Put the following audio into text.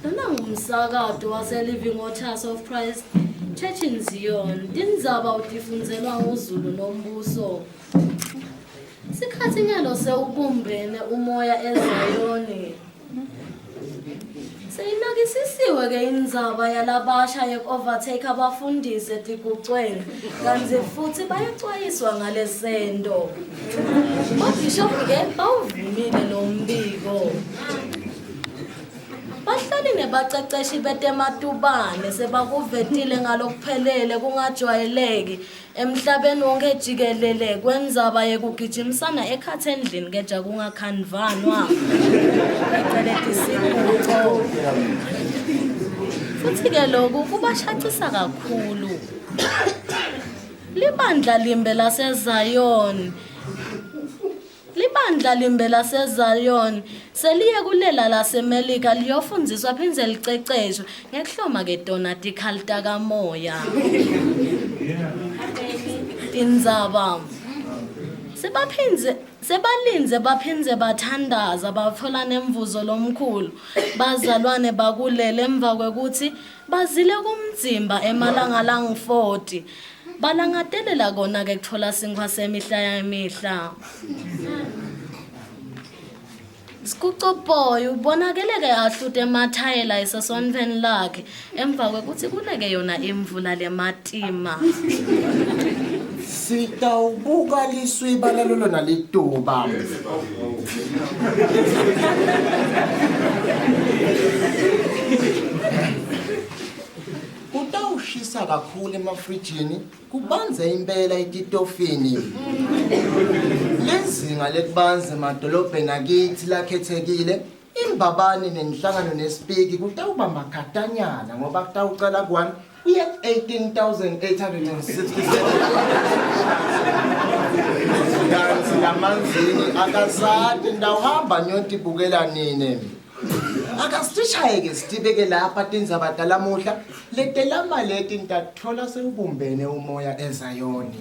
Lona ngumsakato wase-Living Waters of Christ Church in Zion. Tindzaba utifundzelwa nguZulu nombuso. Sikhathi nyalo sewubumbene umoya eZayoni. Seyinakisisiwe ke indzaba yalabasha yeku-overtake abafundisi etigucweni kanti futhi bayacwayiswa ngalesento. Bobhishobhi-ke bawuvumile lo mbiko. Bahlali nebaceceshi betematubane sebakuvetile ngalokuphelele kungajwayeleki Emhlabeni wonke jikelele kwendzaba yekugijimisana ekhatsi endlini keja kungakhandvanwa pheceleti siguco. Futsi-ke loku kubashacisa kakhulu. Libandla limbe laseZayoni Libandla limbe laseZion seliye kulela laseMelika liyofundziswa phindze liceceshwe ngekuhloma ke tona tikhali takamoya. Tindzaba sebaphindze sebalindze baphindze bathandaza batfola nemvuzo lomkhulu bazalwane bakulele emva kwekutsi bazile kumdzimba emalanga langu-40 Balangatelela kona ke kutfola sinkhwa semihla yemihla. Sikucoboy ubonakele ke ahlute emathayela esesontfweni lakhe emva kwekutsi kuneke yona imvula lematima. Sitawubuka liswiba lalolona lituba. Kutawushisa kakhulu emafrijini, kubandze impela etitofini. Lizinga lekubanza emadolobheni akithi lakhethekile, imbabane nenhlangano nesipiki kutawuba makhatanyana ngoba kutawucala ku-1 kuye ku-18,867. Kanti lamanzini akasati ndawuhamba niyotibukela nine. Akasishayeke sitibeke lapha tindzaba talamuhla letelama leti ngitatfola sewubumbene umoya eZayoni.